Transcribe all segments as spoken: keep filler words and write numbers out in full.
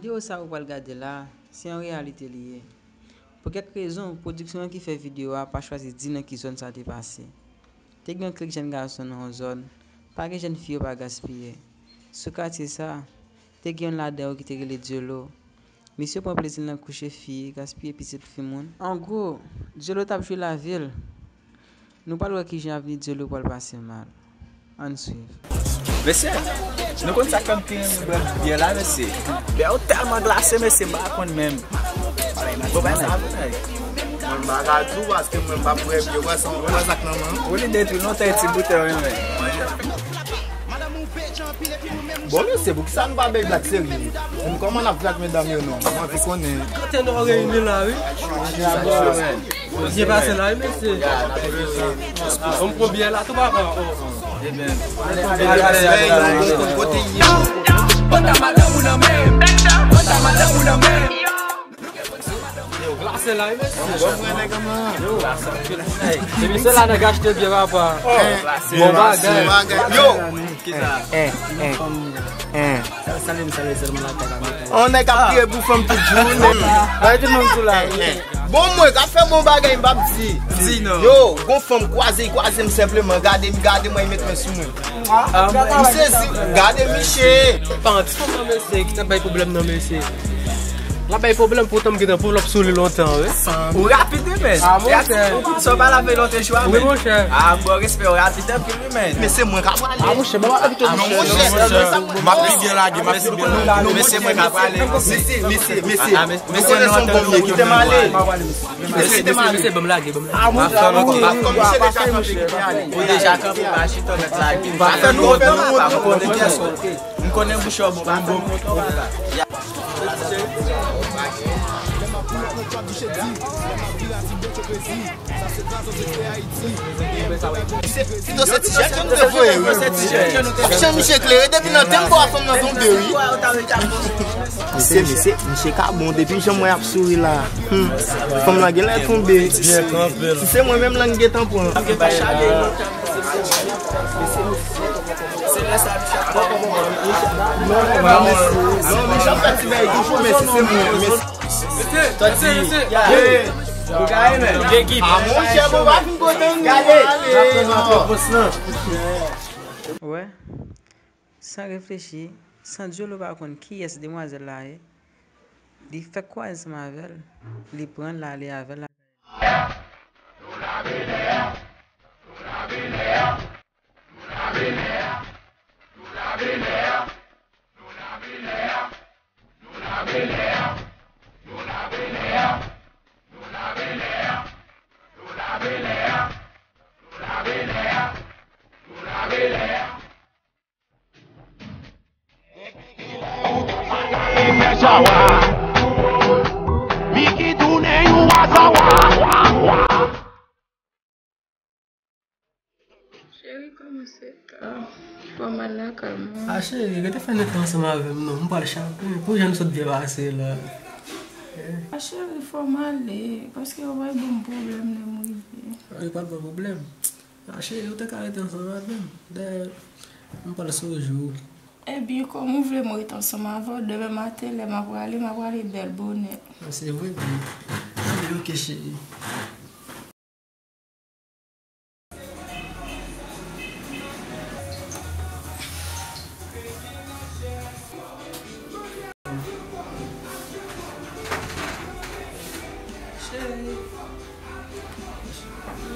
Videyo sa ou pral gade la, se yon reyalite li ye. Pou kèk rezon, pwodiksyon an ki fè videyo a pa chwazi di nan ki zòn sa te pase. Te gen yon klik jèn gason nan yon zòn, pa gen jèn fi yo pa gaspiye. Sou katye sa, te gen youn ladan yo ki te rele Dyolo. Misye pran plezi l nan kouche fi, gaspiye pitit fi moun. An gwo, Dyolo t ap jwi lavi l. Nou pral wè kijan avni Dyolo pral pase mal. Ann swiv. Mesye, nou konn sa k fè m pi renmen bwè byè la, mesye? Byè yo tèlman glase, mesye, m pa konn menm. Bon, bay sa vre. Mwen, m pa ka di w paske mwen, m pa bwè byè. Wè sa, wè sa k nan men m. Ou li detwi lontan e ti boutèy ou renmen. Bon, mesye, poukisa nou pa bay blag serye? Menm kòman n ap trèt medam yo, non? Mwen anvi konnen. Kote nou reyini la, wi. Byen pase la, wi, mesye. Yon pwomyè la, tou papa. Ebyen, se misye la nan gachte byen, papa. Bon bagay. Yo! Kisa? An nèg ap kriye pou fanm tout jounen. Bay tout moun sou la. Bon, mwen k ap fè bon bagay, m p ap di. Di non. Yo, gon fanm kwaze, kwaze m senpleman. Gade m, gade mwen, li met men sou mwen. M sezi, gade Miche. Pa yon ti fanm nan mesye, ki t ap bay pwoblèm nan mesye. L ap bay pwoblèm, poutan m gentan pou l ap sou li lontan, wi. Ou rapid, wi, men. Ou kout sa w pa lave lontan jou a, men. Wi, monchè. Ah, bon, respè, ou rapid anpil, wi, men. Men se mwen k ap prale. Ah, monchè, bon, ah, non, monchè. M ap pi byen lage, m ap pi byen lage. Men se mwen k ap prale. Mesye, mesye, mesye. Mesye, nou antann nou, kite m ale. Mesye, mesye, mesye, ban m lage, ban m lage. Ah, monchè, ah, monchè. Ou deja kanpe, pa chita, mèt lage. Pa fè nou otan, pa konnen pyès ou. M konnen bouch ou bon, pa fè nou otan, papa. Pito se ti jèt yo nou te voye, wi. Jan misye klere, depi nan tèm bò a fanm nan tonbe, wi. Misye, misye, misye ka bon, depi jan mwen ap souri la. Hmm. Fanm nan genlè tonbe. Si se mwen menm, lan gentan pran. Non, non, mesye. Non, misye ap fè ti bagay toujou, men si se mwen, men Mesye, mesye, mesye. Ou gaye, men. Gen gip. Ah, monchè, bon, pa fin kote nou ale. Wè, san reflechi, san Dyolo pa konn kiyès demwazèl la ye, li fèk kwaze ansanm avè l, li pran l ale avè l. Cheri, kòman se ka? Fòmal lakay mwen. A cheri, rete fè nèt ansanm avè m non, m pral chape. Pou jan nou sot byen pase la. A cheri, fò m ale, paske yo pral ban m pwoblèm lè m rive. Yo pral ban w pwoblèm? A cheri, ou te ka rete ansanm avè m. Dayè, m pral sonje w. Ebyen, kòm ou vle m rete ansanm avè w, demen maten, lè m ap prale, m ap prale bèl bonè. Se vre, wi. Ebyen, oke, cheri. Cheri,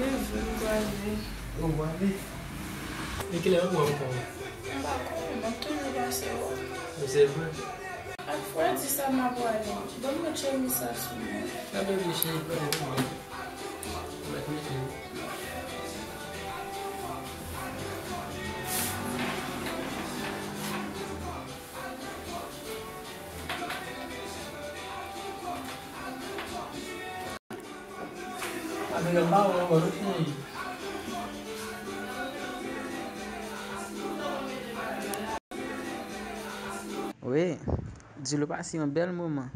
leve, nou prale. Nou prale? E kilè ou pran ankò? M pa konnen, m ap toujou pase w. Se vre? Ak frè di sa m ap prale. Ban m met chemiz sa sou mwen. Sa bebe cheri, pran pou mwen. Mèt mete. Wi, Dyolo pase yon bèl moman.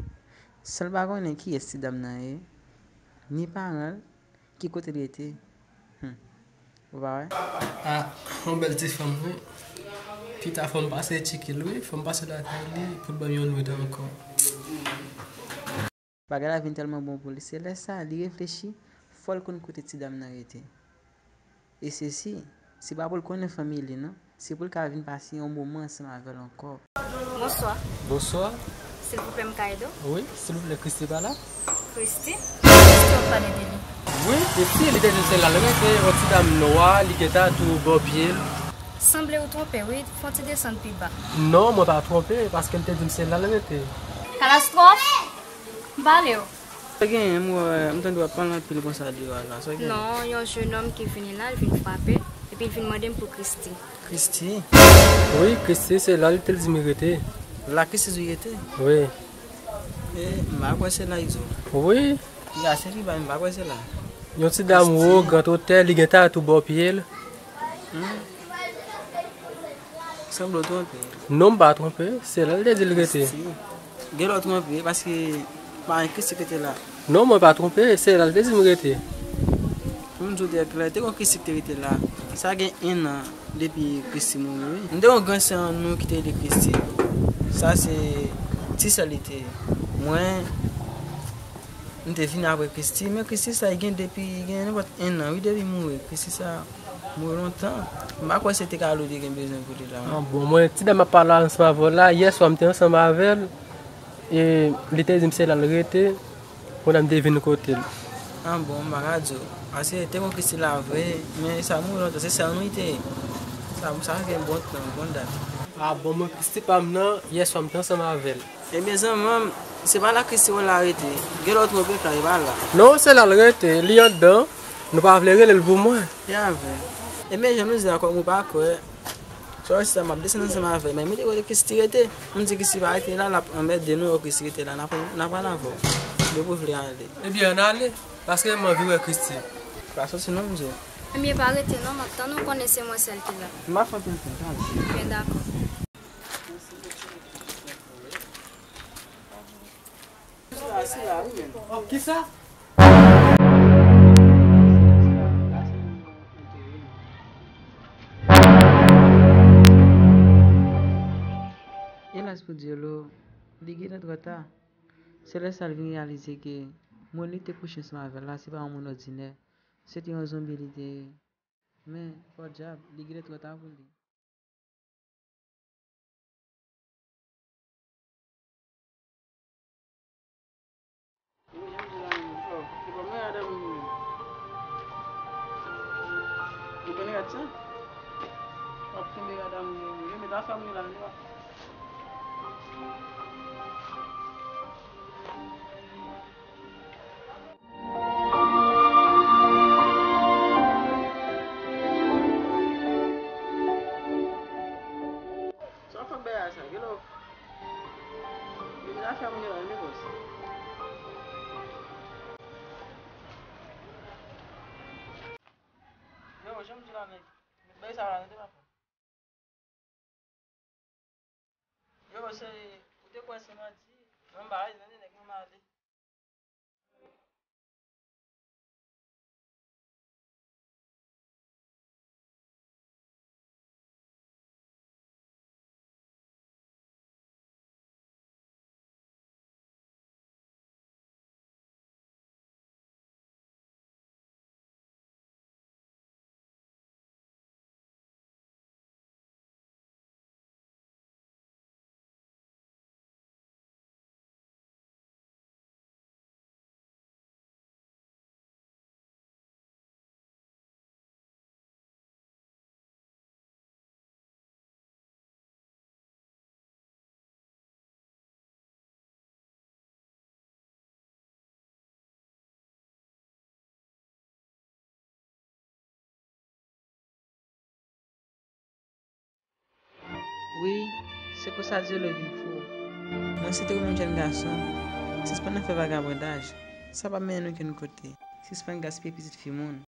San l pa konnen kiyès ti dam nan ye, ni paran l, ki kote l rete. Hmm. Ou pa wè? Ah, yon bèl ti fanm, wi. Pita fò m pase tcheke l wi, fò m pase lakay li pou l ban m yon nwit ankò. Bagay la vin tèlman bon pou li, se lè sa li reflechi, fò l konn kote ti dam nan rete. E se si, se pa pou l konnen fanmi li non, se pou l ka vin pase yon moman ansanm avè l ankò. Bonswa. Bonswa. Silvouplè, m ka ede w? Wi, silvouplè, Christy pa la? Christy? Christy, w ap pale de li? Wi, Christy, li te di se la l rete, yon ti dam nwa, li gentan tou bò pye l. Sanble ou twonpe wi, fè yon ti desann pi ba. Non, mwen pa twonpe, paske l te di m se la l rete. Katastwòf! M pale w. Sa genyen, m wè, m tande w ap pale anpil konsa deyò a la, sa genyen? Non, yon jennonm ki vini la, l vin frape, epi l vin mande m pou Christy. Christy? Wi, Christy, se la l te di m rete. La Christy di rete? Wi. E, m pa kwè se la, Izo. Wi. Li ase pi ba, m pa kwè se la. Yon ti dam wo, gran otè, li gentan tou bò pye l. Hmm. Sanble w twonpe. Non, m pa twonpe, se la l te di l rete. Si. Gen lè w twonpe, paske pa gen Christy ki rete la. Non, mwen pa twonpe, se la l te di m rete. Pou m di w trè klè, te gen Christy ki te rete la. Sa gen en an depi Christy mouri, wi. M te gen yon gran sè an nou ki te rele Christy. Sa se ti sè li te ye. Mwen, m te vini apre Christy, men Christy sa gen depi, gen nenpòt en an, wi, depi mouri. Christy sa mouri lontan. M pa kwè se te ka ale w te gen bezwen pou li la. Ah, bon, mwen, ti dam ap pale ansanm avè w la, yè swa m te ansanm avè l, e li te di m se la l rete, kounye a m te vin kote l. Ah, bon, m pa ka di w. Paske te gen Christy la vre, men sa mouri lontan, se sè nou li te ye. Sa, sa gen bon tan, bon dat. Ah, bon, mwen, Christy pa m nan, yè swa m te ansanm avè l. Ebyen, zanmi m, se pa la Christy w la rete. Gen lòt ou pral, e pa la. Non, se la l rete, li anndan. Nou pa vle rele l pou mwen. Ya vre. Ebyen, jan nou di la, kòm ou pa kwè, sa w si sa m ap desann ansanm avè l. Men mete kote Christy rete. M di Christy pa rete la, l ap anmède nou, Christy rete la, n ap, n ap pale avè w. Depi w vle ale. Ebyen, ann ale, paske m anvi wè Christy. Pa soti non, m di w. Ebyen, pa rete non, m ap tann ou, konnen se mwen sèl ki la. M pa fè anpil tan, ale. Ebyen, dakò. Sila, sila, wi, menm. Oh, kisa? Elas pou Diolo, li gentan twò ta. Se lè sa l vin reyalize ke moun li te kouche ansanm avè l la, se pa yon moun òdinè. Se te yon zonbi li te ye. Men, pòdyab, li genlè twò ta pou li. Wi, jan m di la menm, oh, li pa mwen rad a moun yo. Ou konnen rad sa? W ap kenbe rad a moun yo, yo met afè moun yo la, li pa. Sa w fè bagay sa, gen lè w vin afè moun yo la, men bòs. Yo, jan m di la, nèg, met bagay sa la, rete pa fè. Yo, se, ou te kwè se manti? Mwen m pa ale, tande, nèg, mwen m ale. Wi, se konsa Dyolo vin fou. Mwen, si te ou menm jèn gason, sispann nan fè vagabondaj. Sa p ap mennen n okenn kote. Sispann gaspiye pitit fi moun.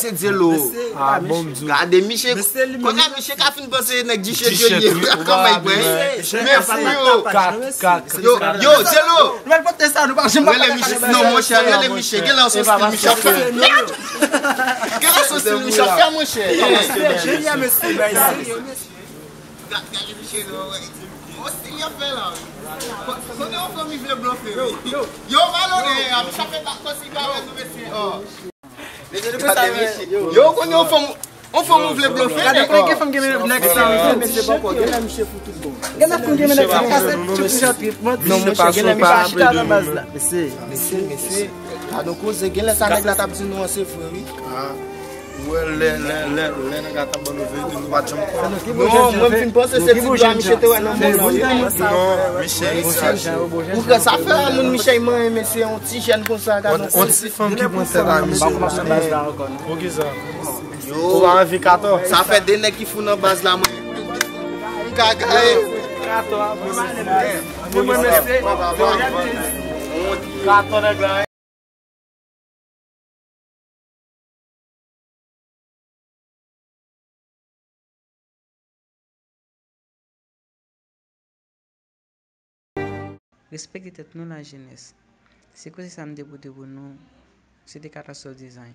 Se Dyelo. Ah, bon, m di w. Gade Miche. Kounye a Miche ka fin panse nèg Dichèt yo ye. Kòman y kwè? Mèsi yo. Kat, kat. Yo, yo, Dyelo. Nou al pote sa, nou pa janm. Rele Miche. Non, monchè, rele Miche. Gen lè se stil Miche ap fè. Gen lè se stil Miche ap fè, monchè. Serye, mesye, bay serye, mesye. Gade Miche, non, wè. Yon stil y ap fè la. Kote yon fanm vle blòfe, wi. Yo, malonè, ap chape bak konsi ba wè nou, mesye. Oh. Yo, kounye yon fanm, yon fanm ou vle blòfe. Gade, kounye gen fanm gen menaj nèg sa, wi. Mesye poko, gen la misye fou tout bon. Gen la fanm gen menaj sa, pase tout jan trip, manti. Non, monchè, gen la misye chita nan baz la. Mesye, mesye, mesye. Gade yon koze, gen lè sa nèg la t ap di nou an, se vre, wi. Ou wè, lè, lè, lè, lè nèg la t ap ban nou verite, nou pa t janm kwè. Non, mwen m fin panse se ti dwa misye te wè nan mond lan, wi. Non, Miche, Miche. Ou kwè sa fè a moun Miche manyen, mesye, yon ti jèn konsa, gade yon koze. Ti fanm ki pran tèt a misye. Poukisa? Ou pa anvi Kato? Sa fè de nèg ki fou nan baz la, mwen. M ka gaye. Kato a, mwen, mwen, mesye. Kato nèg la. Respekte tèt nou, lajenès. Se koze sa m te pote pou nou. Se te Catastrophe Design.